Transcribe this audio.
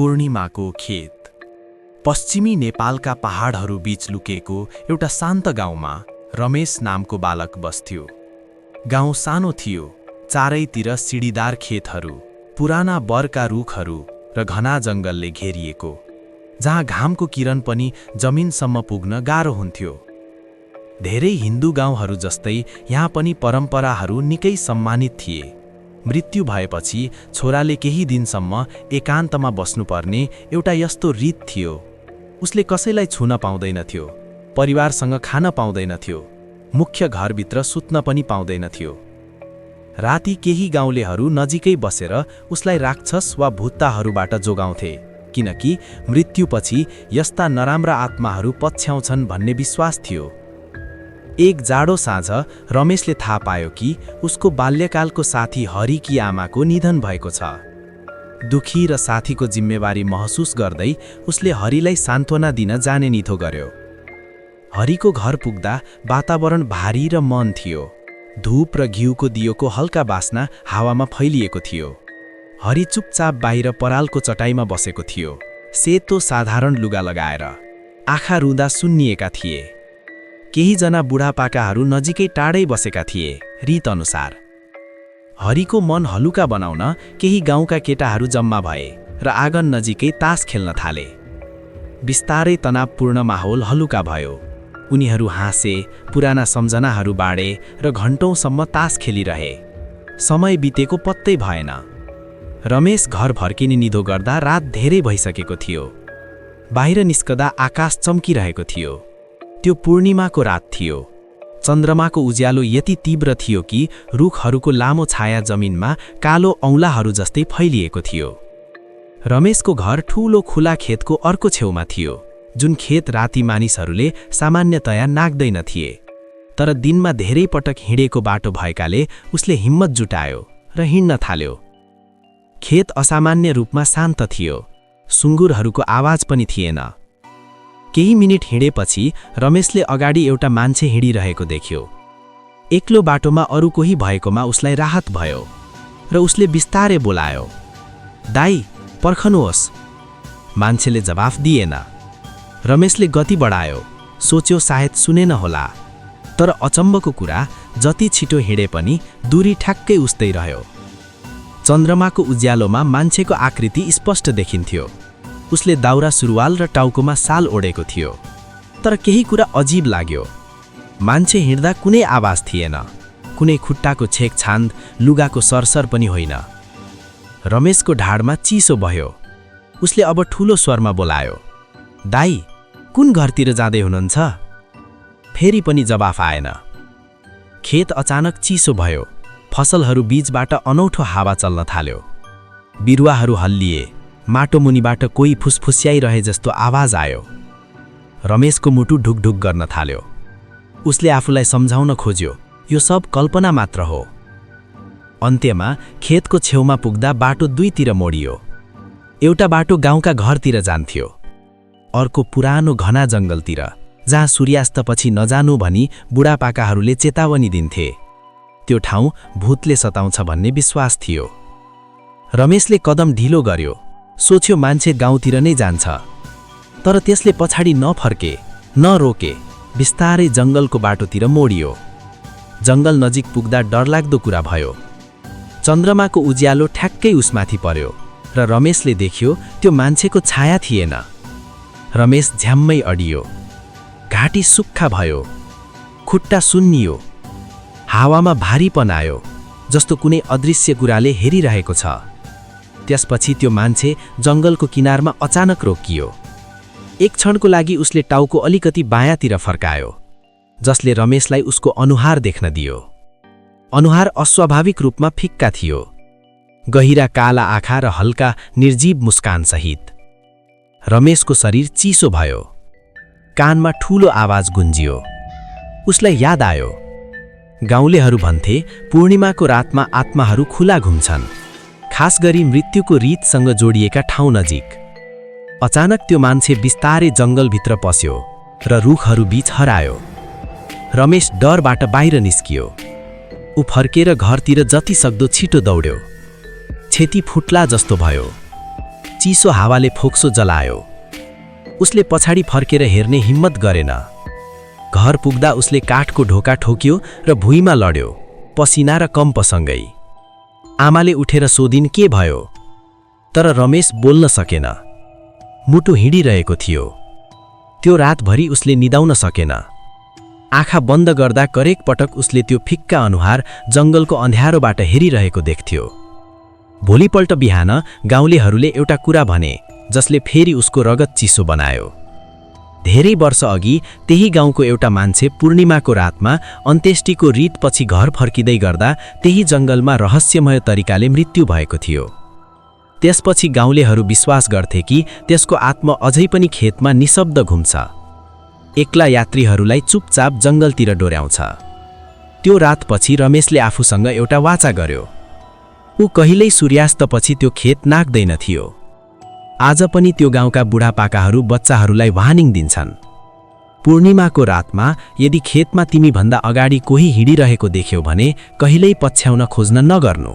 पूर्णिमाको खेत। पश्चिमी नेपालका पहाडहरू बीच लुकेको एउटा शान्त गाउँमा रमेश नामको बालक बस्थ्यो। गाउँ सानो थियो, चारैतिर सिडीदार खेतहरू, पुराना बरका रुखहरू र घना जङ्गलले घेरिएको, जहाँ घामको किरण पनि जमिनसम्म पुग्न गाह्रो हुन्थ्यो। धेरै हिन्दू गाउँहरू जस्तै यहाँ पनि परम्पराहरू निकै सम्मानित थिए। मृत्यु भएपछि छोराले केही दिनसम्म एकान्तमा बस्नुपर्ने एउटा यस्तो रीत थियो। उसले कसैलाई छुन पाउँदैनथ्यो, परिवारसँग खान पाउँदैनथ्यो, मुख्य घरभित्र सुत्न पनि पाउँदैनथ्यो। राति केही गाउँलेहरू नजिकै बसेर उसलाई राक्षस वा भूतहरूबाट जोगाउँथे, किनकि मृत्युपछि यस्ता नराम्रा आत्माहरू पछ्याउँछन् भन्ने विश्वास थियो। एक जाडो साँझ रमेशले थाहा पायो कि उसको बाल्यकालको साथी हरिकी आमाको निधन भएको छ। दुखी र साथीको जिम्मेवारी महसुस गर्दै उसले हरिलाई सान्त्वना दिन जाने निधो गर्यो। हरिको घर पुग्दा वातावरण भारी र मौन थियो। धूप र घिउको दियोको हल्का बास्ना हावामा फैलिएको थियो। हरि चुपचाप बाहिर परालको चटाईमा बसेको थियो, सेतो साधारण लुगा लगाएर। आँखा रुँदा सुन्निएका थिए। केही जना बुढापाकाहरू नजिकै टाढै बसेका थिए, रीत अनुसार। हरिको मन हलुका बनाउन केही गाउँका केटाहरू जम्मा भए र आँगन नजिकै तास खेल्न थाले। बिस्तारै तनावपूर्ण माहौल हलुका भयो। उनीहरू हाँसे, पुराना सम्झनाहरू बाँडे र घण्टौँसम्म तास खेलिरहे। समय बितेको पत्तै भएन। रमेश घर फर्किने निधो गर्दा रात धेरै भइसकेको थियो। बाहिर निस्कदा आकाश चम्किरहेको थियो। त्यो पूर्णिमाको रात थियो। चन्द्रमाको उज्यालो यति तीव्र थियो कि रुखहरूको लामो छाया जमिनमा कालो औँलाहरू जस्तै फैलिएको थियो। रमेशको घर ठूलो खुला खेतको अर्को छेउमा थियो, जुन खेत राति मानिसहरूले सामान्यतया नाग्दैन थिए। तर दिनमा धेरै पटक हिँडेको बाटो भएकाले उसले हिम्मत जुटायो र हिँड्न थाल्यो। खेत असामान्य रूपमा शान्त थियो। सुँगुरहरूको आवाज पनि थिएन। केही मिनेट हिँडेपछि रमेशले अगाडि एउटा मान्छे हिँडिरहेको देख्यो। एक्लो बाटोमा अरू कोही भएकोमा उसलाई राहत भयो र उसले बिस्तारै बोलायो, "दाई, पर्खनुहोस्।" मान्छेले जवाफ दिएन। रमेशले गति बढायो, सोच्यो सायद सुनेन होला। तर अचम्मको कुरा, जति छिटो हिँडे पनि दूरी ठ्याक्कै उस्तै रह्यो। चन्द्रमाको उज्यालोमा मान्छेको आकृति स्पष्ट देखिन्थ्यो। उसले दाउरा सुरुवाल र टाउकोमा साल ओढेको थियो। तर केही कुरा अजीब लाग्यो। मान्छे हिँड्दा कुनै आवाज थिएन, कुनै खुट्टाको छेकछान्द, लुगाको सरसर पनि होइन। रमेशको ढाडमा चिसो भयो। उसले अब ठूलो स्वरमा बोलायो, "दाई, कुन घरतिर जाँदै हुनुहुन्छ?" फेरि पनि जवाफ आएन। खेत अचानक चिसो भयो। फसलहरू बीचबाट अनौठो हावा चल्न थाल्यो। बिरुवाहरू हल्लिए। माटो मुनिबाट कोही फुसफुस्याइरहे जस्तो आवाज आयो। रमेशको मुटु ढुकढुक गर्न थाल्यो। उसले आफूलाई सम्झाउन खोज्यो, यो सब कल्पना मात्र हो। अन्त्यमा खेतको छेउमा पुग्दा बाटो दुईतिर मोडियो। एउटा बाटो गाउँका घरतिर जान्थ्यो, अर्को पुरानो घना जङ्गलतिर, जहाँ सूर्यास्तपछि नजानु भनी बुढापाकाहरूले चेतावनी दिन्थे। त्यो ठाउँ भूतले सताउँछ भन्ने विश्वास थियो। रमेशले कदम ढिलो गर्यो। सोच्यो मान्छे गाउँतिर नै जान्छ। तर त्यसले पछाडि नफर्के, नरोके, बिस्तारै जङ्गलको बाटोतिर मोडियो। जङ्गल नजिक पुग्दा डरलाग्दो कुरा भयो। चन्द्रमाको उज्यालो ठ्याक्कै उसमाथि पर्यो र रमेशले देख्यो त्यो मान्छेको छाया थिएन। रमेश झ्याम्मै अडियो। घाँटी सुक्खा भयो। खुट्टा सुन्नियो। हावामा भारीपन आयो, जस्तो कुनै अदृश्य कुराले हेरिरहेको छ। त्यसपछि त्यो मान्छे जङ्गलको किनारमा अचानक रोकियो। एक क्षणको लागि उसले टाउको अलिकति बायाँतिर फर्कायो, जसले रमेशलाई उसको अनुहार देख्न दियो। अनुहार अस्वाभाविक रूपमा फिक्का थियो, गहिरा काला आँखा र हल्का निर्जीव मुस्कान सहित। रमेशको शरीर चिसो भयो। कानमा ठूलो आवाज गुन्जियो। उसलाई याद आयो, गाउँलेहरू भन्थे पूर्णिमाको रातमा आत्माहरू खुला घुम्छन्, खास गरी मृत्युको रीतसँग जोडिएका ठाउँ नजिक। अचानक त्यो मान्छे बिस्तारै जङ्गलभित्र पस्यो र रुखहरू बीच हरायो। रमेश डरबाट बाहिर निस्कियो। ऊ फर्केर घरतिर जति सक्दो छिटो दौड्यो। छेती फुट्ला जस्तो भयो। चिसो हावाले फोक्सो जलायो। उसले पछाडि फर्केर हेर्ने हिम्मत गरेन। घर पुग्दा उसले काठको ढोका ठोक्यो र भुइँमा लड्यो, पसिना र कम्पसँगै। आमाले उठेर सोधिन् के भयो, तर रमेश बोल्न सकेन। मुटु हिँडिरहेको थियो। त्यो रातभरि उसले निदाउन सकेन। आँखा बन्द गर्दा करेक पटक उसले त्यो फिक्का अनुहार जङ्गलको अँध्यारोबाट हेरिरहेको देख्थ्यो। भोलिपल्ट बिहान गाउँलेहरूले एउटा कुरा भने जसले फेरि उसको रगत चिसो बनायो। धेरै वर्ष अघि त्यही गाउँको एउटा मान्छे पूर्णिमाको रातमा अन्त्येष्टिको रीतपछि घर फर्किँदै गर्दा त्यही जङ्गलमा रहस्यमय तरिकाले मृत्यु भएको थियो। त्यसपछि गाउँलेहरू विश्वास गर्थे कि त्यसको आत्मा अझै पनि खेतमा निशब्द घुम्छ, एक्ला यात्रीहरूलाई चुपचाप जङ्गलतिर डोर्याउँछ। त्यो रातपछि रमेशले आफूसँग एउटा वाचा गर्यो। ऊ कहिल्यै सूर्यास्तपछि त्यो खेत नाग्दैन थियो। आज पनि त्यो गाउँका बुढापाकाहरू बच्चाहरूलाई वार्निङ दिन्छन्, पूर्णिमाको रातमा यदि खेतमा तिमीभन्दा अगाडि कोही हिँडिरहेको देख्यौ भने कहिल्यै पछ्याउन खोज्न नगर्नु।